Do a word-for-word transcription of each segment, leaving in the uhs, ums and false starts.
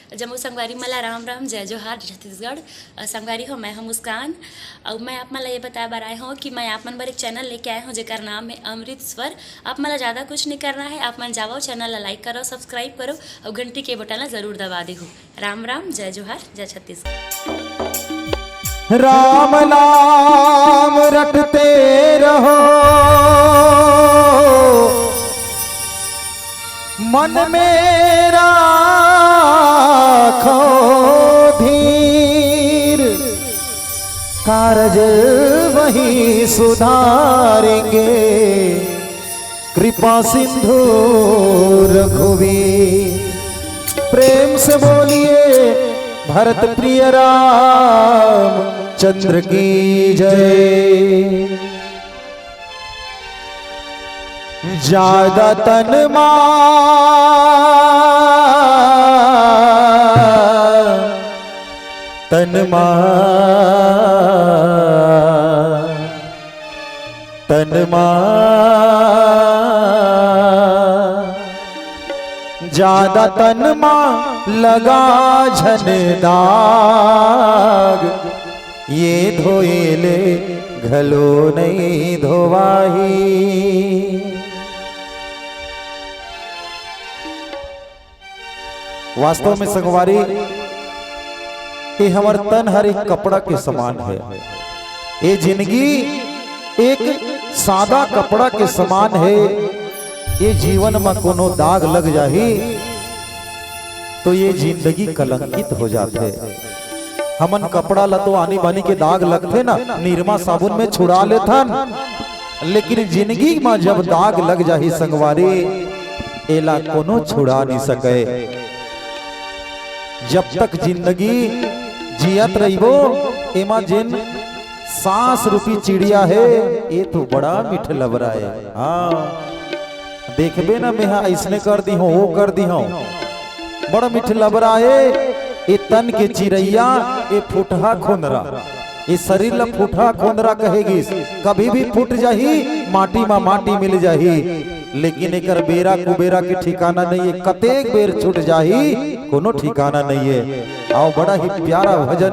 जम्मो संगवारी मन ला राम राम, जय जोहार, जय छत्तीसगढ़। अ, संगवारी हो, मैं हूं मुस्कान। अउ मैं आप मन ला ये बताए बर आए हूं कि मैं आप मन बर एक चैनल लेके आए हूं, जेकर नाम है अमृत स्वर। आप मन ला ज्यादा कुछ नहीं करना है, आप मन जावव, चैनल ला लाइक करव, सब्सक्राइब करव अउ घंटी के बटन ला जरूर दबा देहू। राम राम, जय जोहार, जय छत्तीसगढ़। राम नाम रटते रहो, मन में राखो धीर, कारज वही सुधारेंगे, कृपा सिंधु रघुवीर। प्रेम से बोलिए भरत प्रिय रामचंद्र की जय। ज्यादा तन मा, तन मा, तन मा, ज्यादा तन मा लगा झन दाग, ये धोए ले घलो नइ धोवाही। वास्तव में संगवारी, ये हमर तन हर एक कपड़ा के समान है। ये जिंदगी एक सादा कपड़ा के समान है। ये जीवन म कोनो दाग लग जाही, तो ये जिंदगी कलंकित हो जाथे। हमन कपड़ा ला तो आनी बानी के दाग लगथे ना, निरमा साबुन में छुड़ा लेथन, लेकिन जिंदगी म जब दाग लग जाही संगवारी, एला कोनो छुड़ा नहीं सके। जब तक जिंदगी जियत रहिबो, एमा जेन सांस रूपी चिड़िया हे, ये तो बड़ा मीठ लबरा हे। हाँ, देखबे ना, मेहा अइसने कर दिहूं, वो कर दिहूं, बड़ा मीठ लबरा हे। ये तन के चिरैया, ये फुटहा खोंदरा, ये शरीर ला फुटहा खोंदरा कहे गिस। कभी भी फूट जाही, माटी मा माटी मिल जाही, लेकिन एकर बेरा कुबेरा के ठिकाना नहीं है। कतेक बेर छूट जाही, कोनो ठिकाना नहीं है। आओ, बड़ा ही प्यारा भजन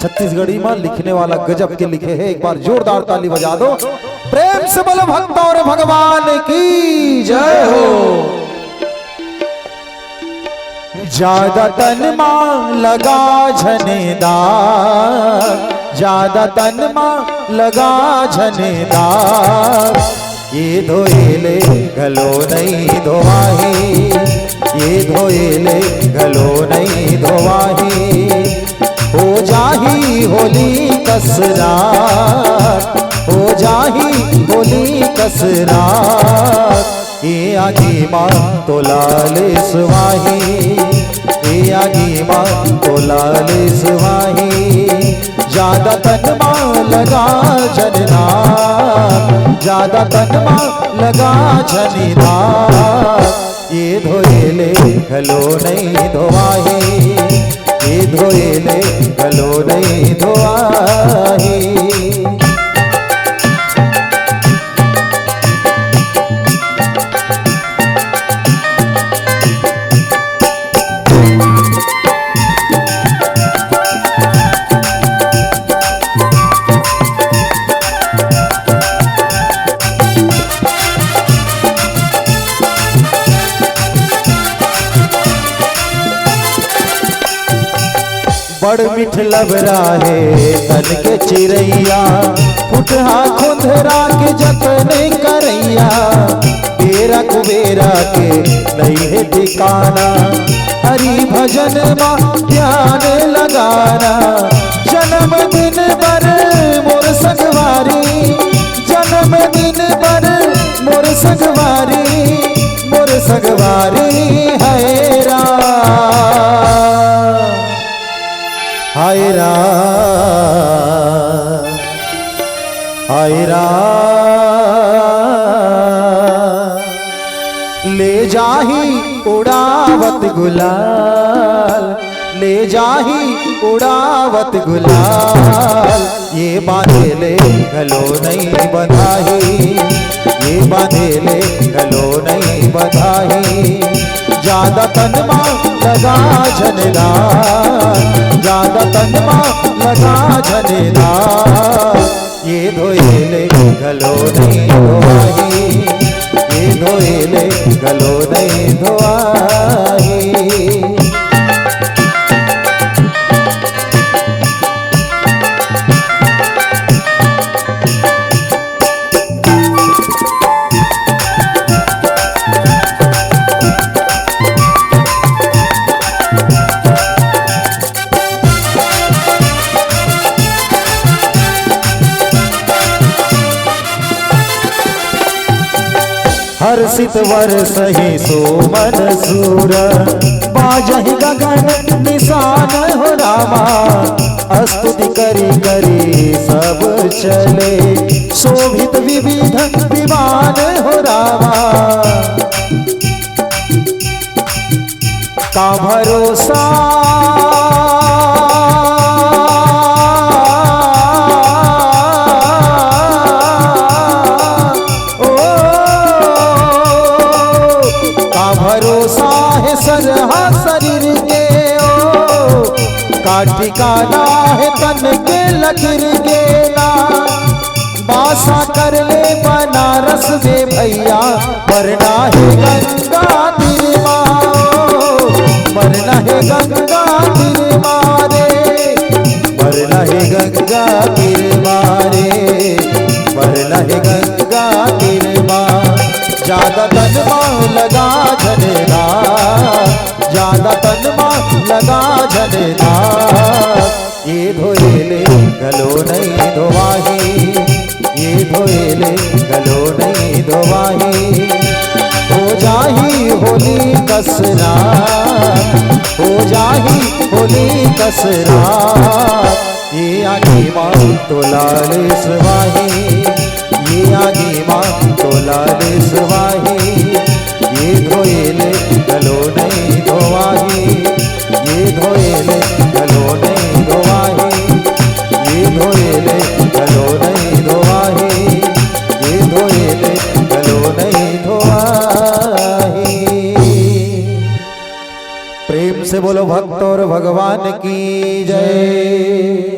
छत्तीसगढ़ी मा लिखने वाला गजब के लिखे है। एक बार जोरदार ताली बजा दो, प्रेम से बोलो भक्त और भगवान की जय हो। ज्यादा तन मा लगा झने दाग, ज्यादा तन मा लगा झने दाग। ये धोए ले घलो नइ धोवाही, ये धोए ले घलो नइ धोवाही। हो जाही होली कस रात, हो जाही होली कस रात। ए आगी माँ तोला ले सुवाही, ए आगी माँ तोला ले सुवाही। ज्यादा तन माँ लगा झने दाग, ज्यादा तन माँ लगा झने दाग। ये धोए ले घलो नइ धोवाही, ये धोए ले घलो नइ धोवाही। बड़ मीठ लबरा हे तन के चिरैया, फुटहा खोंधरा के जतन करैया। बेरा कुबेरा के नइ हे ठिकाना, हरि भजन मा ध्यान लगाना। जन्मदिन बर मोर संगवारी, जन्मदिन बर मोर संगवारी, मोर संगवारी। हाय राम, हाय राम, हाय राम। ले जाही उड़ावत गुलाल, ले जाही उड़ावत गुलाल, ये बांधे ले घलो नइ बंधाही, ये बांधे ले घलो नइ बंधाही। जादा तन मा लगा झन दार, जादा तन मा लगा झन दार। ये धोए ले घलो नइ धोवाही, ये धोए ले घलो नइ धोवाही। हर्षित बरसहि सुमन सुर, बाजहि गगन निसार हो रामा। स्तुति करि करि सब चले, शोभित विविध विमान हो रामा। का भरोसा, ओ, का भरोसा हे सरहा शरीर के, ओ, का ठिकाना हे तन के लकीर के ना। बासा कर ले बनारस में भैया, मरना हे गंगा तीर मा, ओ, मरना हे गंगा तीर मा रे, मरना हे गंगा तीर मा रे, मरना हे गंगा तीर मा। जादा तन मा लगा झन दार, जादा तन मा लगा झन दार। ये धोए ले घलो नइ धोवाही, ये धोए ले घलो नइ धोवाही। हो जाही होली कस रात, हो जाही होली कस रात। ये आगी मा तोला लेसवाही, ये आगी मा तोला लेसवाही। ये धोए ले घलो नइ धोवाही, ये धोए ले घलो नइ धोवाही, ये धोए ले घलो नइ धोवाही, ये धोए ले घलो नइ धोवाही। प्रेम से बोलो भक्त और भगवान की जय।